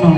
Txawm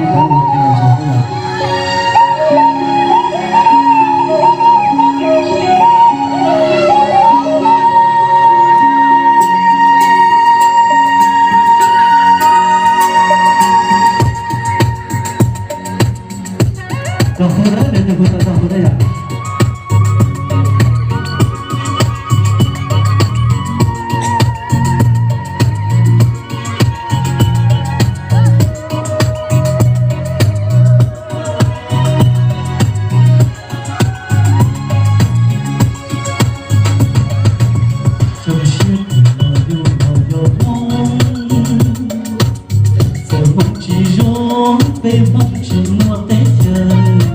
Hmoob tsis zoo, peb Hmoob tsis muaj teb chaws,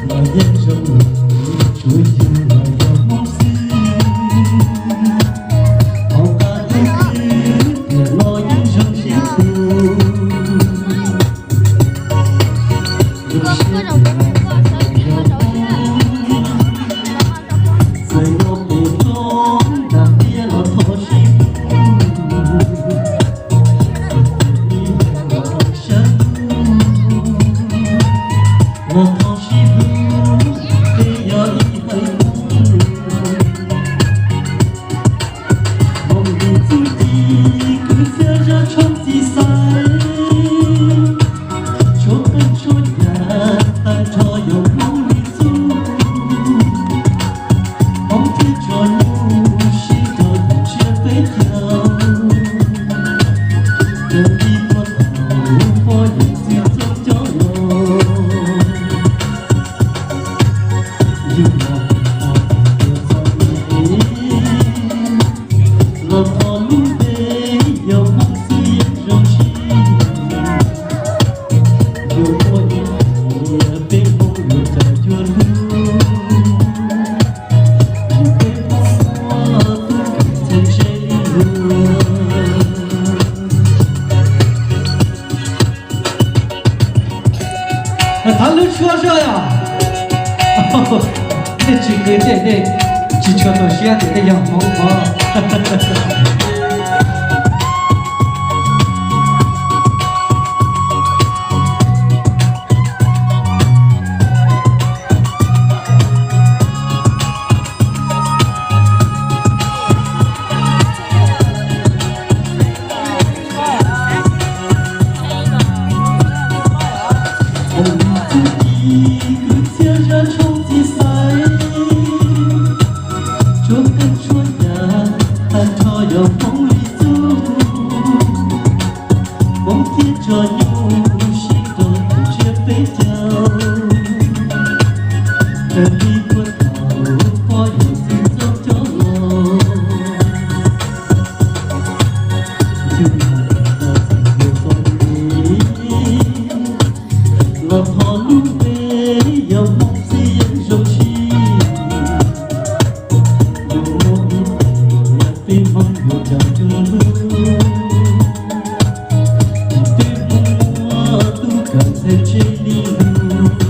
los yeej zoo, tsuav yus los yog Hmoob xwb. Hauv qab ib tug tiam no yeej zoo siab tus. Txawm no pem roob nram tiaj los thov sib hlub, sawv los thov sib hlub, peb yog ib haiv Hmoob. Hmoob li txuj ci, kwv txhiaj zaj tshoob txiv xaiv, tshuav qeej tshuav yam, tag nrho yog Hmoob li txuj. Hmoob thiaj tso nyuj sib rau tus tsiaj peb caug, raws li puag thaum pog yawm txwv txooj coj los. Yug los txog txoj me, los thov lub npe yog Hmoob xwb yeej zoo siab. Yuav muaj ib tiam peb Hmoob yuav tau cuag lub, yus peb Hmoob muaj tub ceev tsheej li luag. Thov lub suab zog os. Nej tsis qw tej nej tsis tshua tau siab tias nej yog Hmoob os. Txuj ci kwv txhiaj zaj tshoob txiv xaiv, tshuav qeej tshuav yam, tag nrho yog Hmoob li txuj. Hmoob thiaj tso nyuj sib rau tus tsiaj peb caug, raws li puag thaum pog yawm txwv txooj coj los. Yug los txog txoj me, los thov lub npe yog Hmoob xwb yeej zoo siab. Yuav muaj ib tiam peb Hmoob yuav tau cuag lub, peb Hmoob muaj tub ceev tsheej li luag.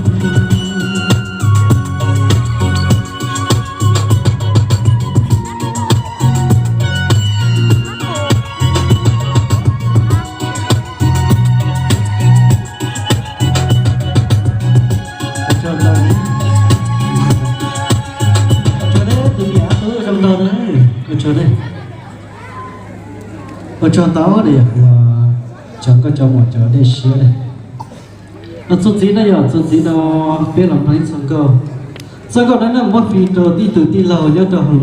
Ua tsaug ntau, ua tsaug ntau, cov nkauj cov muam cov dej siab. No txuas ntxiv no yog txuas ntxiv no peb los mloog ib txoj nkauj. Txoj nkauj no nej muab fij rau tij tus tij laug nyob rau hauv